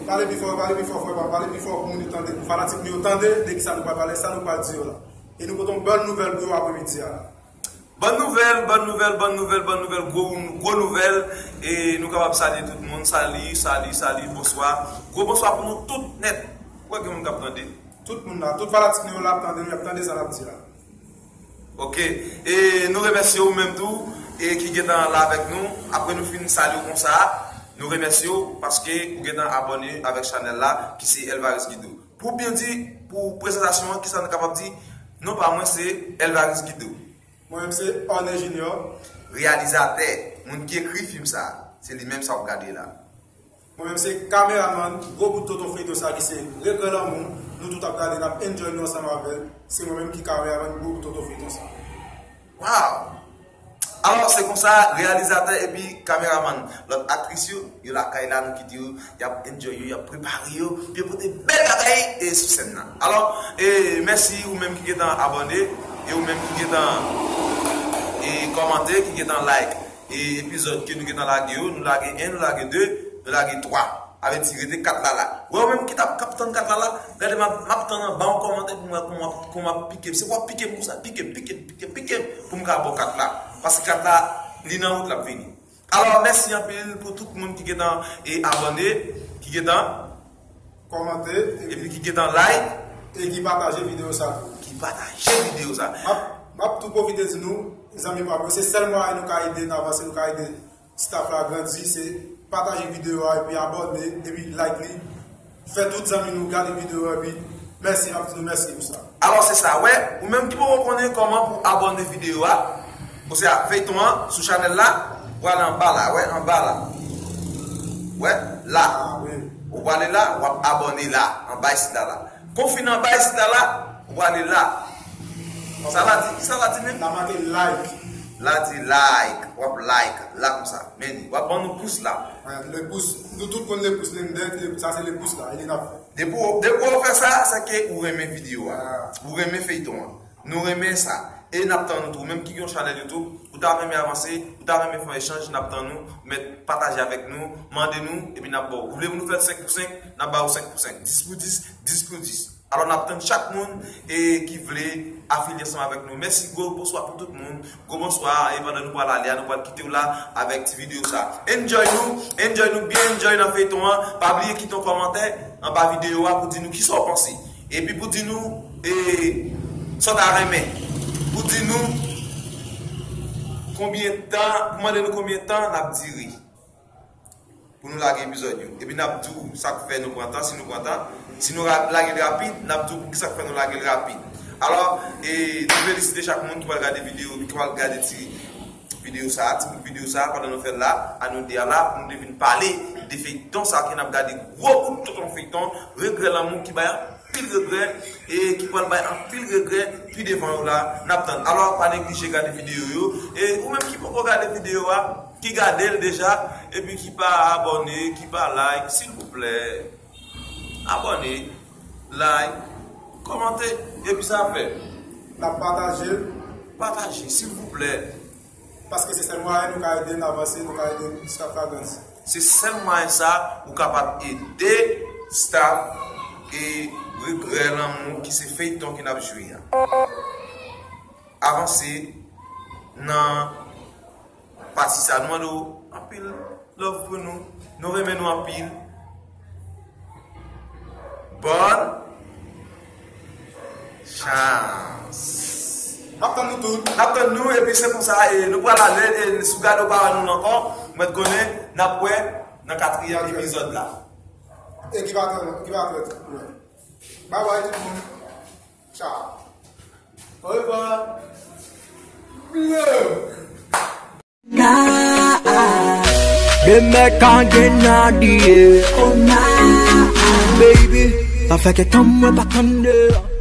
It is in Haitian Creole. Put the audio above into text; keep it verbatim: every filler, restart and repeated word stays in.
Pale pi fò, pale pi fò, frè pa m, pale pi fò pou moun yo tande, pou fanatik nou yo tande de kisa nou pral pale, sa nou pral di yo la. E nou pote yon bèl nouvèl pou yo apremidi a. Bòn nouvèl, bòn nouvèl, bòn nouvèl, bòn nouvèl, gwo, gwo nouvèl. E nou kapab salye tout moun. Sali, sali, sali, bonswa. Gwo bonswa pou nou tout nèt. Ou wè gen moun k ap tande? Tout moun la, tout fanatik nou yo la ap tande nou, y ap tande sa n ap di la. Ok. E nou remèsye ou menm tou, e ki gentan la avèk nou. Apre nou fin salye w konsa, nou remèsye w paske ou gentan abòne avèk chanèl la, ki se Elvaris Guido. Pou byen di, pou prezantasyon an, kisa nou kapab di? Non pa mwen se Elvaris Guido. Mwen menm se Orne Junior. Reyalizatè, moun ki ekri fim sa, se li menm sa w ap gade la. Mwen menm se kameramann, gwo bout tonton feyton sa ki se Regrè Lanmou. Nou tout ap gade, n ap enjoy nou ansanm avè l. Se mwen menm ki kameramann, gwo bout tonton feyton sa. Waw! Alò, se konsa, reyalizatè epi kameramann, lòt aktris yo, yo lakay la, nou kite yo, y ap enjoy yo, y ap prepare yo, pou yo pote bèl bagay e sou sèn nan. Alò, e mèsi ou menm ki gentan abòne, e ou menm ki gentan e kòmante, ki gentan like. E epizòd ke nou gentan lage yo, nou lage en, nou lage de, nou lage twa. Sa vle di rete kat la la. Wè ou menm ki t ap, k ap tann kat la la, gade m ap, m ap tann anba yon kòmantè pou m wè kòman, kòman w ap pike m. Se pou w ap pike m konsa, pike m, pike m, pike m, pike m, pou m ka ba w kat la. Paske kat la, li nan wout, l ap vini. Alò, mèsi anpil pou tout moun ki gentan e abòne, ki gentan kòmante, epi ki gentan like, e ki pataje videyo sa tou. Ki pataje videyo sa. M ap, m ap tou pwofite di nou, zanmi pa m yo, se sèl mwayen nou ka ede n avanse, nou ka ede staff la grandi, se pataje videyo a epi abòne, epi like li. Fè tout zanmi nou gade videyo a, epi mèsi, n ap di nou mèsi pou sa. Alò, se sa, wè, ou menm ki poko konnen kòman pou abòne videyo a, osea feyton an sou chanèl la, ou ale anba la, wè, anba la. Wè, la. Ah, wi. Ou prale la, w ap abòne la, anba isit la la. Kon w fin anba isit la la, ou prale la. Sa la di, kisa la di menm? La make like. La di like, w ap like, la konsa. Men li, w ap ban nou pous la. Wè, le pous, nou tout konn le pous, le, le, le, sa se le pous la, e li n ap fè. Depi w, depi w fè sa, se ke ou renmen videyo a. Ah. Ou renmen feyton an. Nou renmen sa. E n ap tann ou tou. Ou menm ki gen yon chanèl YouTube, ou ta renmen avanse, ou ta renmen fè yon echanj, n ap tann ou. Mèt pataje avèk nou, mande nou, epi n ap ba w. Ou vle pou nou fè l senk pou senk, n ap ba w senk pou senk. Dis pou dis, dis pou dis. Alò, n ap tann chak moun e ki vle afilye ansanm avèk nou. Mèsi, gwo bonswa pou tout moun. Gwo bonswa, e pandan nou pral ale a, nou pral kite w la avèk ti videyo sa. Enjoy nou, enjoy nou, byen enjoy nan feyton an. Pa bliye kite yon kòmantè anba videyo a pou di nou kisa w panse. Epi pou di nou, e, sa w ta renmen. Pou di nou konbyen tan, pou mande nou konbyen tan n ap dire pou nou lage epizòd yo. Epi n ap di w sa k fè nou pran tan, si nou pran tan. Si nou ra-, lage l rapid, n ap di w poukisa k fè nou lage l rapid. Alò, e, nou felisite chak moun ki pral gade videyo, ki pral gade ti videyo sa, ti bout videyo sa, pandan nou fè l la, a nou de a la, pou nou te vin pale de feyton sa ke n ap gade, gwo bout tonton feyton, Regrè Lanmou ki bay anpil regrè, e ki pral bay anpil regrè pi devan yo la, n ap tann. Alò, pa neglije gade videyo yo, e ou menm ki poko gade videyo a, ki gade l deja, epi ki pa abòne, ki pa like, silvouplè, abòne, like, kòmante, epi sa fè. N ap pataje l. Pataje, silvouplè. Paske se sèl mwayen nou ka ede n avanse, nou ka ede staff la grandi. Se sèl mwayen sa ou kapab ede staff e Regrè Lanmou ki se feyton ke n ap jwe a. Avanse nan pati sa. Nou mande w anpil love pou nou. Nou renmen nou anpil. Bòn chans. N ap tann nou tout. N ap tann nou, epi se konsa, e, nou pral ale, e, si w gade w pa wè nou ankò, mèt konnen, n ap wè nan katriyèm epizòd la. E ki va trè, ki va trè, trè. Bye bye tout moun. Ciao. Au revoir. Bleu. Nah. Dem back again now, dear. Oh nah. Baby, pa fè ke tanm mwen pa tande.